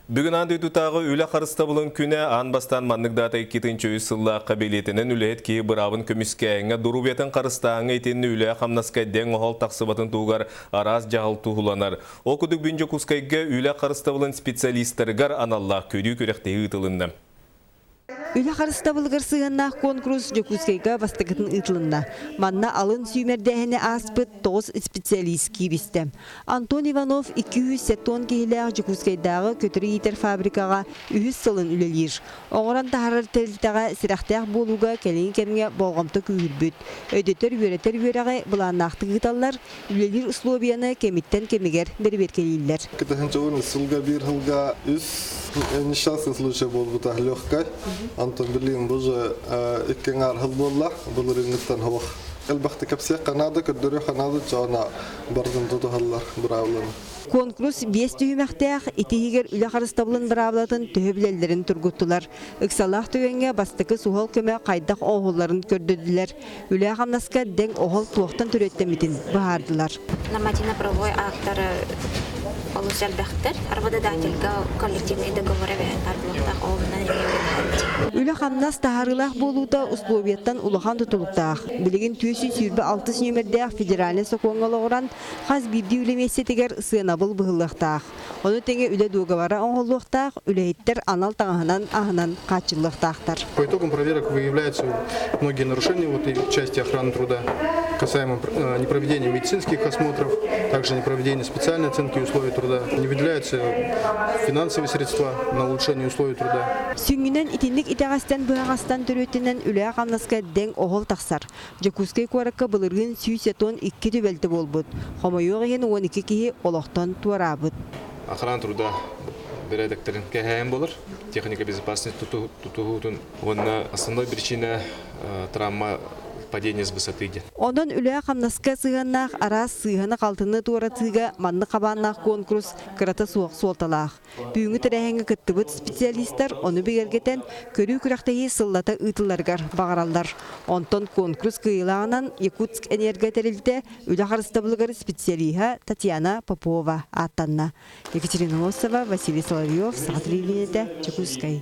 Бүгүн аан дойдутааҕы үлэ харыстабылын күнэ аан бастаан маннык даата 2003 сыллаахха бэлиэтэнэн үлэһит киһи быраабын көмүскээһиҥҥэ, доруобуйатын харыстааһыҥҥа итиэннэ үлэҕэ-хамнаска дэҥ-оһол тахсыбатын туһугар араас дьаһал туһуланар. Ол курдук бүгүн Дьокуускайга үлэ харыстабылын специалистарыгар аналлаах көрүү күрэхтэһии ыытылынна. Үлэ харыстабылыгар сыһыаннаах куонкурус Дьокуускайга бастакытын ыытылынна. Манна алын сүүмэрдээһини ааспыт тоҕус специалист кииристэ. Антон Иванов 270 киһилээх Дьокуускайдааҕы көтөрү иитэр фабрикаҕа үһүс сылын үлэлиир. Оҥорон таһаарар тэрилтэҕэ сэрэхтээх буолууга кэлиҥҥи кэмҥэ болҕомто күүһүрбүт. Өйдөтөр-үөрэтэр үөрэҕи былааннаахтык ыыталлар, үлэлиир условияны кэмиттэн кэмигэр бэрэбиэркэлииллэр. Кытыһынчабын сылга биир сылга үс несчастный случай буолбута легкай. Антон билигин бу же икки аҥаар сыл буолла. Былырыыҥҥыттан суох. Элбэхтик кэпсиэххэ наада, көрдөрүөххэ наада, чоона бардын тутуһаллар быраабыланы. Куонкурус биэс түһүмэхтээх, ити иһигэр үлэ харыстабылын быраабылатын төһө билэллэрин тургуттулар. Ыксалаах түгэҥҥэ бастакы суһал көмө хайдах оҥоһулларын көрдөрдүлэр. Үлэ-хамнаска дэҥ оһол туохтан төрүөттэммитин быһаардылар. Нормативно-правовой актары олус элбэхтэр. Работодательга коллективный договор эбэһэн баар буолуохтаах, ол онон эмиэ үлэлэһэбит. Үлэ-хамнас таһаарыылаах буолуута условияттан улахан тутулуктаах. Билигин 426 нүөмэрдээх федеральнай сокуоҥҥа олоҕуран, хас биирдии үлэ миэстэтигэр сыанабыл быһыллыахтаах. Ону тэҥэ үлэ дуогабара оҥоһуллуохтаах, үлэһиттэр анал таҥаһынан, аһынан хааччыллыахтаахтар. По итогам проверок выявляются многие нарушения в этой части охраны труда, касаемо непроведения медицинских осмотров, также непроведения специальной оценки условий труда, не выделяются финансовые средства на улучшение условий труда. Сүнньүнэн итинник итэҕэстэн быһаҕастан төрүөтүнэн үлэҕэ-хамнаска дэҥ оһол тахсар. Дьокуускай куоракка былырыын 172 түбэлтэ буолбут. Хомойуох иһин 12 киһи олохтон туораабыт. Охрана труда бэрээдэктэрин кэһээн болор. Техника безопасности тутуһуутун уонна основной причина травма падение с высоты диэн. Онон үлэ-хамнаска сыһыаннаах араас сыыһаны-халтыны туоратыыга маннык хабааннаах куонкурус кырата суох суолталаах. Бүгүҥҥү тэрээһиҥҥэ кыттыбыт специалистар ону бигэргэтэн, көрүү күрэхтэһии сыллата ыытылларыгар баҕараллар. Онтон куонкурус кыайыылааҕынан Якутск энерго тэрилтэ үлэ харыстабылыгар специалиһа Татьяна Попова ааттанна. Екатерина Носова, Василий Соловьев, Саха телевидениетэ, Дьокуускай.